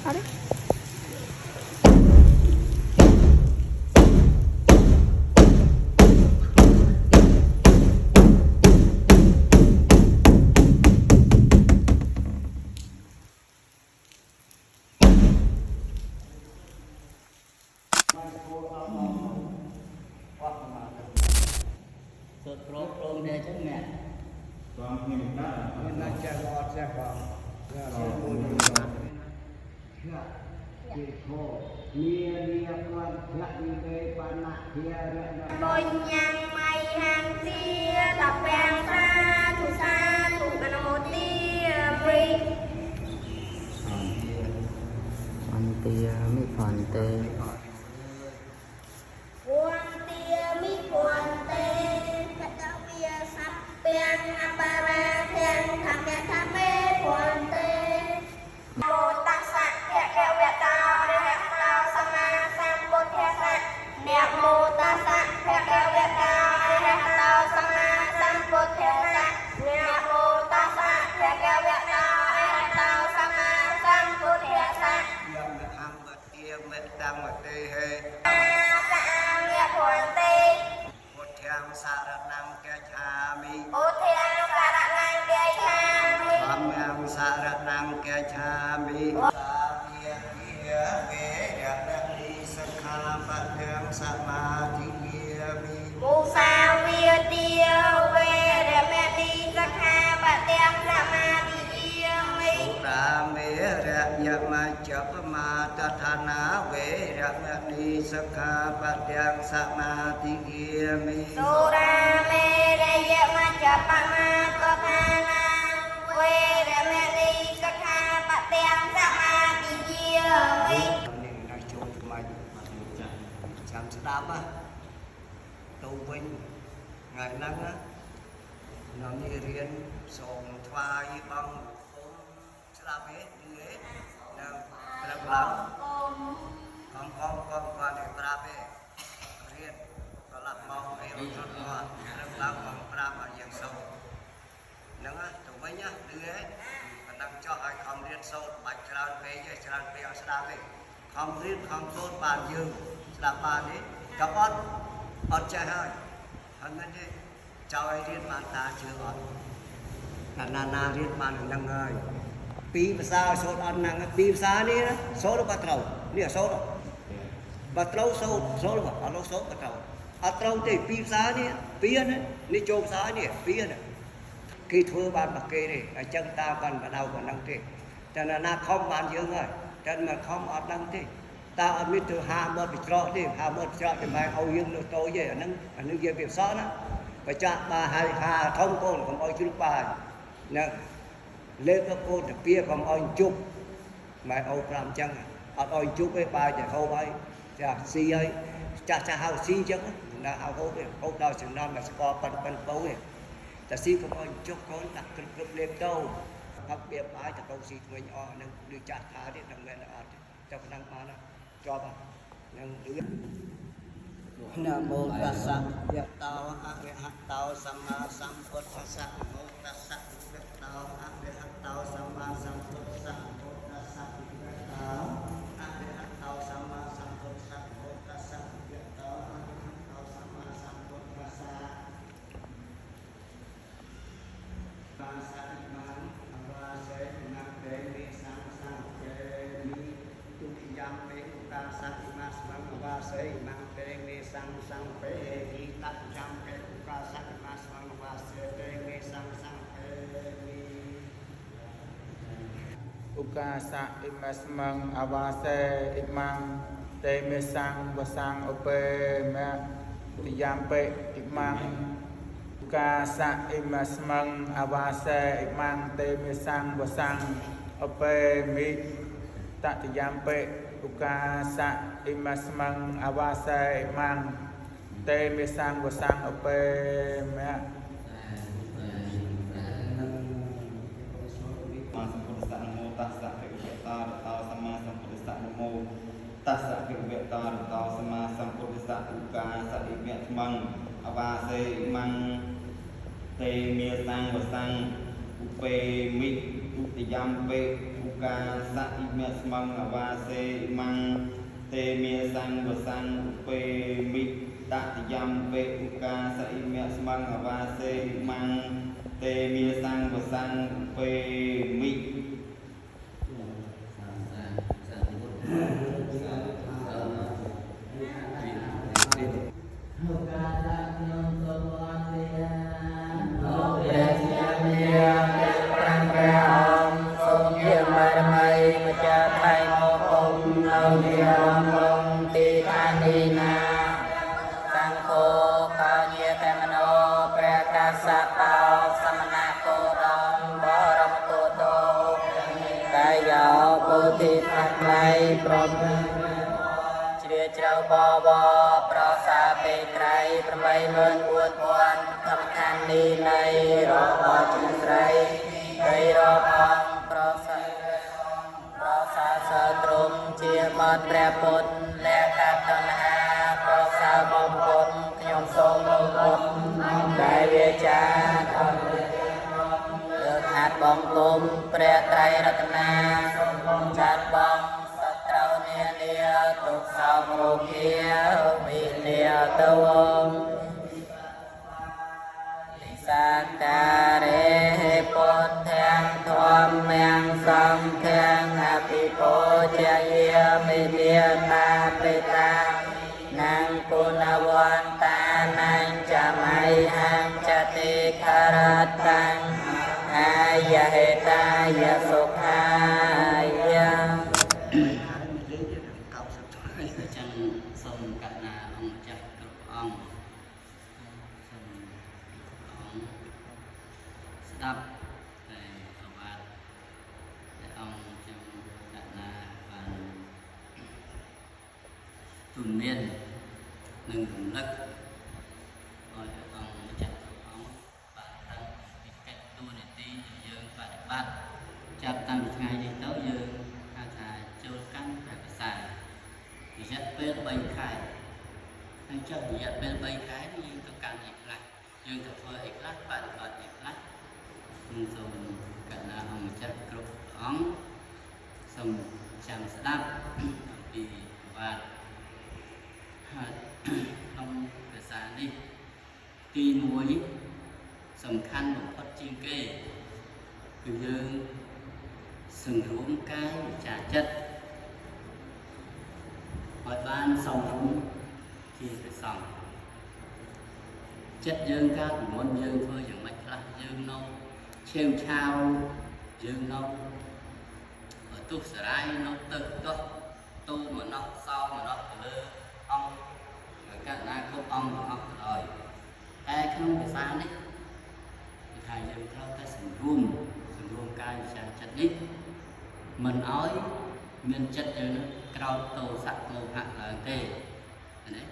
អត់ទេ សូត្រព្រមព្រមគ្នាអញ្ចឹងណា ព្រមគ្នាមិនដែរ មានណាចេះអត់ចេះបងមួយជាខនីនីគាត់ភៈនិវេបណៈភារៈ បុញ្ញងមៃហាងទាតពាំងសាធុសាធុអនុមោទាមិ អន្ទាមិភន្ទេ វន្ទាមិភន្ទេកតវិសព្យងអបរាធំធម្មធម្មេភន្ទេមោតស្សៈភគវតោអរហតោសម្មាសម្ពុទ្ធស្សៈនមោតស្សៈភគវតោអរហតោសម្មាសម្ពុទ្ធស្សៈនមោតស្សៈភគវតោអរហតោសម្មាសម្ពុទ្ធស្សៈ យមហំវទាមេតាំងទេហេ អាសាញាភន្ទេ ពុទ្ធាំសារណង្កឆាមិ ពុទ្ធាំសារណង្កឆាមិ ធម្មំសារណង្កឆាមិសាវិយាវេរមណីសិក្ខាបទំសមាទិយាមិ មុសាវាទាវេរមណីសិក្ខាបទាំងសមាទិយាមិ រាមេរយមច្ចបមាតឋានាវេរមណីសិក្ខាបទំសមាទិយាមិ សុរាមេរយមច្ចបមាតឋានាវេរមណីសិក្ខាបទាំងសមាទិយាមិ នេះណាចូលថ្មីចាំស្ដាប់ណាទៅវិញថ្ងៃហ្នឹងណានៅនេះរៀនសូមថ្វាយបង្គំស្ដាប់ទេឮទេនៅព្រឹកឡើង គុំ កុំកុំកុំគាត់ឲ្យប្រាប់ទេរៀនត្រឡប់មករៀនរត់មកព្រឹកឡើងកុំប្រាប់ឲ្យយើងសូត្រហ្នឹងណាទៅវិញណាឮទេប៉ុណ្ណឹងចោះឲ្យខំរៀនសូត្របាច់ច្រើនពេកទេច្រើនពេកអត់ស្ដាប់ទេខំរៀនខំសូត្របានយើងស្ដាប់បានទេក៏អត់អត់ចេះហើយហើយមិនទេចោលឲ្យរៀនបានតាជឿអត់កាលណាណារៀនបានហ្នឹងហើយពីរភាសាឲ្យសូត្រអត់ហ្នឹងពីរភាសានេះណាសូត្រក៏ត្រូវនេះសូត្រ បើត្រូវសូត្រសូត្របើអត់លោកសូត្រក៏ត្រូវអត់ត្រូវទេពីរភាសានេះពីរណានេះចូលភាសានេះពីរណាគេធ្វើបានមកគេទេអញ្ចឹងតាមបានបដៅប៉ុណ្ណឹងទេតែណាណាខំបានយើងហើយតែមិនខំអត់ដឹងទេតើអត់មានទៅហាមាត់ពីច្រកទេហាមាត់ច្រកតែម៉ែឲ្យយើងនៅតូចទេអាហ្នឹងអាហ្នឹងនិយាយពីភាសាណាបច្ចៈបាហើយហាធំកូនកុំឲ្យជ្រុះបាយហ្នឹងលេបទៅកូនតាពីកុំឲ្យជប់ម៉ែអូប្រាប់អញ្ចឹងអត់ឲ្យជប់ទេបាយតែហូបហើយ ចាស៊ីហើយចាស់ចាស់ហៅស៊ីអញ្ចឹងណាហៅហូបទេហូបដល់ចំណំតែស្ករប៉ិនប៉ិនពៅទេតែស៊ីកុំឲ្យជប់កូនដាក់គ្រប់គ្រប់លេបទៅហឹកបៀបបាយតកូនស៊ីធ្មេញអស់នឹងដូចចាស់ថាទៀតនឹងមែនអត់ទៅប៉ុណ្ណឹងបានណាជាប់ហ្នឹងលឿននមោតស្សៈយតោអរហតោសម្មាសម្ពុទ្ធស្សៈនមោតស្សៈយតោអរហតោសម្មាសម្ពុទ្ធស្សៈនមោតស្សៈយតោអរហតោសម្មាសម្ពុទ្ធស្សៈនមោតស្សៈយតោអរហតោសម្មាសម្ពុទ្ធស្សៈបាសៈមੰអវាសេនតេមិសង្សង្កេមិទុតិយំមេឧកាសៈិមាស្មੰអវាសេមੰតេមិសង្សង្ពេមិតច្ចំកេឧកាសៈិមាស្មੰអវាសេតេមិសង្សង្ពេមិ ឧកាសៈអិមស្មੰអវាសេអិមੰតេមេសੰវសੰឧបេមៈទយាមបិអិមੰឧកាសៈអិមស្មੰអវាសេអិមੰតេមេសੰវសੰឧបេមិតតិយាមបិឧកាសៈអិមស្មੰអវាសេអិមੰតេមេសੰវសੰឧបេមៈ មាសម្ពុទ្ធស្សៈនមោតស្សៈភគវតារតោសម្មាសម្ពុទ្ធស្សៈនមោតស្សៈភគវតារតោសម្មាសម្ពុទ្ធស្សៈឧកាសៈអិមៈថ្មੰអវាសេអិមੰតេមេសੰវសੰឧបេមិ ទុតិយំបិឧកាសៈអ៊ិមស្មងអវាសេមੰតេមេសង្វសង្ឧបេមិតតិយំបិឧកាសៈអ៊ិមស្មងអវាសេមੰតេមេសង្វសង្ឧបេមិ ព្រះពុទ្ធและកាតណ្ហាប្រសើរបំពុតខ្ញុំសូមរំលឹកកាយវាចាលើកហាត់បង្គំព្រះត្រៃរតនាចាត់បងសត្រូវនានាទុក្ខសោករោគាវិនាតវងសាការេពុទ្ធាំធម្មំសង្ឃាំអភិពោជយាមិយាតាបេតានងគុណវន្តានញ្ចមៃហង្ចតិខរតាំងអាយហេតាយសុខាយ ចឹងសូមករុណាអង្គម្ចាស់គ្រប់អង្គសូមអង្គស្ដាប់តែអវាទដែលអង្គចឹងករុណាបានទូនមាននិងរំលឹកឲ្យអង្គម្ចាស់គ្រប់អង្គបានដឹងពីកិច្ចតួនាទីដែលយើងបប្រតិបត្តិចាប់តាំងពីថ្ងៃនេះទៅយើងហៅថាចូលកាន់ព្រះភាសារយៈពេល3ខែហើយចុះរយៈពេល3ខែនេះយើងទៅកាន់អីខ្លះយើងទៅធ្វើអីខ្លះបប្រតិបត្តិអីខ្លះនឹងសូមករុណាអង្គម្ចាស់គ្រប់អង្គសូមចាំស្ដាប់អំពីវត្តហើយក្នុងភាសានេះទី1សំខាន់បំផុតជាងគេគឺយើងសង្រួមកាយវិចារចិត្តឲ្យបានសមរម្យជាព្រះសង្ឃចិត្តយើងកាលពីមុនយើងធ្វើយ៉ាងម៉េចខ្លះយើងនៅឆេវឆាវយើងនៅទុះសរាយនៅទៅទាស់ទូមនោសោមនោទៅលើអង្គកណ្ណាគ្រប់អង្គទាំងអស់ក៏ដោយតែក្នុងភាសានេះគឺថាយើងត្រូវតែសង្រួមកាយវិចារចិត្តនេះមិនឲ្យមានចិត្តយើងនឹងក្រោតទោសៈមោហៈឡើងទេណា